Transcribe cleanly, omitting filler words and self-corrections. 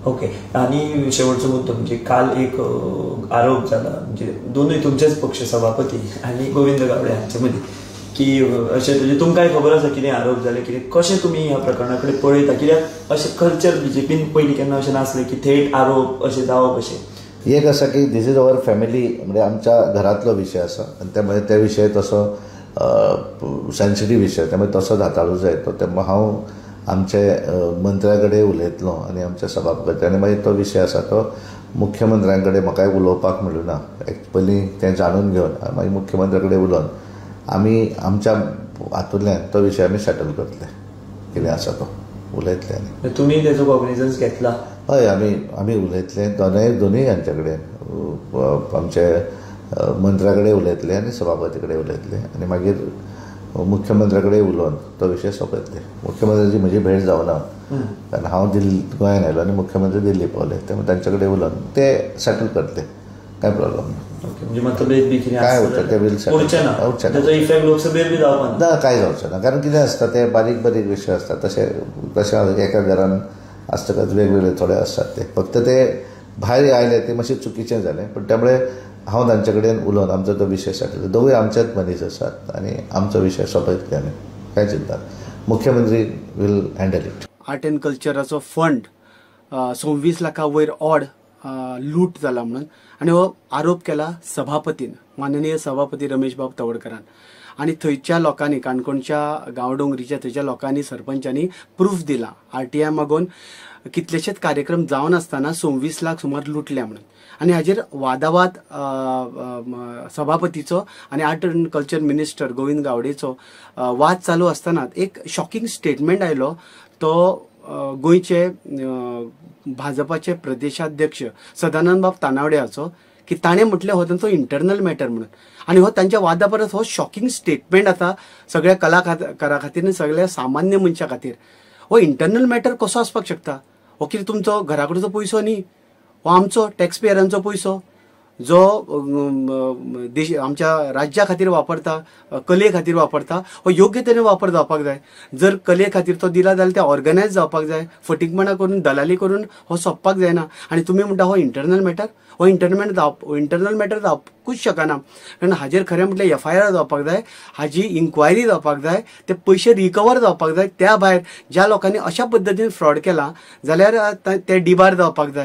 Okay, आनी शेवटचो मुद्दो म्हणजे काल एक आरोप जाला, म्हणजे दोनूय तुमचेच पक्ष सभापती आनी गोविंद गावडे हांचे मदीं, की अशें म्हणजे तुमकांय खबर आसा कितें आरोप जाले, कितें कशें तुमी ह्या प्रकरणा कडेन पळयता? कित्याक अशें कल्चर बीजेपीन पयलीं केन्ना अशें नासलें की थेट आरोप अशें जावप अशें. एक आसा की this is our family, म्हणजे आमच्या घरांतलो विशय आसा आनी त्यामुळे ते विशय तसो सेन्सिटीव विशय, त्यामुळे तसोच हाताळूं जाय तो. तेन्ना हांव आमचे मंत्र्या कडेन उलयतलो आनी आमच्या सभापती, आनी मागीर तो विशय आसा तो मुख्यमंत्र्यां कडेन म्हाकाय उलोवपाक मेळूं ना, पयलीं तें जाणून घेवन मागीर मुख्यमंत्र्या कडेन उलोवन आमी आमच्या हातूंतल्यान तो विशय आमी सेटल करतले, कितें आसा तो उलयतले. आनी तुमी तेजो कॉग्निजन्स घेतला? हय, आमी उलयतले दोनूय हांचे कडेन, आमचे मंत्र्या कडेन उलयतले आनी सभापती कडेन उलयतले आनी मागीर मुख्यमंत्र्या कडेन उलोवन तो विशय सोंपयतले. मुख्यमंत्र्याची म्हजी भेट जावना कारण हांव दिल्ली गोंयांत आयलो आनी मुख्यमंत्री दिल्ली पावले, त्यामुळे तांचे कडेन उलोवन ते सेटल करतले, कांय प्रॉब्लम ना. ओके, म्हणजे मतभेद बी कितें काय उरता ते बील उरचें ना, ताचो इफेक्ट लोकसभेर बी जावपा ना, कांय जावचें ना. कारण कितें आसता ते बारीक बारीक विशय आसता, तशें तशें एका घरान आसतकच वेगवेगळे थोडे आसतात, ते फक्त ते भायर आयले ते मातशें चुकीचें जालें, पूण त्यामुळे हांव तांचे कडेन उलोवन आमचो तो विशय सेटल. दोगूय आमचेच मनीस आसात आनी आमचो विशय सोंपयतले आमी, कांय चिंता. मुख्यमंत्री will handle it. Art and कल्चराचो फंड 26 लाखां वयर ऑड लूट जाला म्हणून, आनी हो आरोप केला सभापतीन, माननीय सभापती रमेश बाब तवडकरान. आनी थंयच्या लोकांनी, काणकोणच्या गांवडोंगरीच्या थंयच्या लोकांनी, सरपंचांनी प्रूफ दिला आरटीआय मागोवन कितलेशेच कार्यक्रम जावन आसतना 26 लाख सुमार लुटल्या म्हणून. आनी हाजेर वादावाद सभापतीचो आनी art and culture minister Govind गावडेचो वाद चालू आसतना एक शॉकिंग स्टेटमेंट आयलो, तो गोंयचे भाजपाचे प्रदेशाध्यक्ष सदानंद बाब तानावडे हाचो, की ताणें म्हटलें हो तांचो इंटरनल मॅटर म्हणून. आनी हो तांच्या वादा परस हो शॉकिंग स्टेटमेंट आसा सगळ्या कलाकारा खातीर आनी सगळ्या सामान्य मनशा खातीर. हो इंटरनल मॅटर कसो आसपाक शकता? हो कितें तुमचो घरा कडचो पयसो न्ही, हो आमचो टॅक्स पेयरांचो पयसो जो देश आमच्या राज्या खातीर वापरता, कले खातीर वापरता, हो योग्य तरेन वापर जावपाक जाय. जर कले खातीर तो दिला जाल्यार ते ऑर्गनायज जावपाक जाय, फटींगपणां करून दलाली करून हो सोंपपाक जायना. आनी तुमी म्हणटा हो इंटरनल मॅटर, हो इंटरनल मॅटर जावपूच शकना, कारण हाजेर खरें म्हटल्यार एफआयआर जावपाक जाय, हाजी इन्क्वायरी जावपाक जाय, ते पयशे रिकवर जावपाक जाय. त्या भायर ज्या लोकांनी अशा पद्दतीन फ्रॉड केला जाल्यार ते डिबार जावपाक जाय.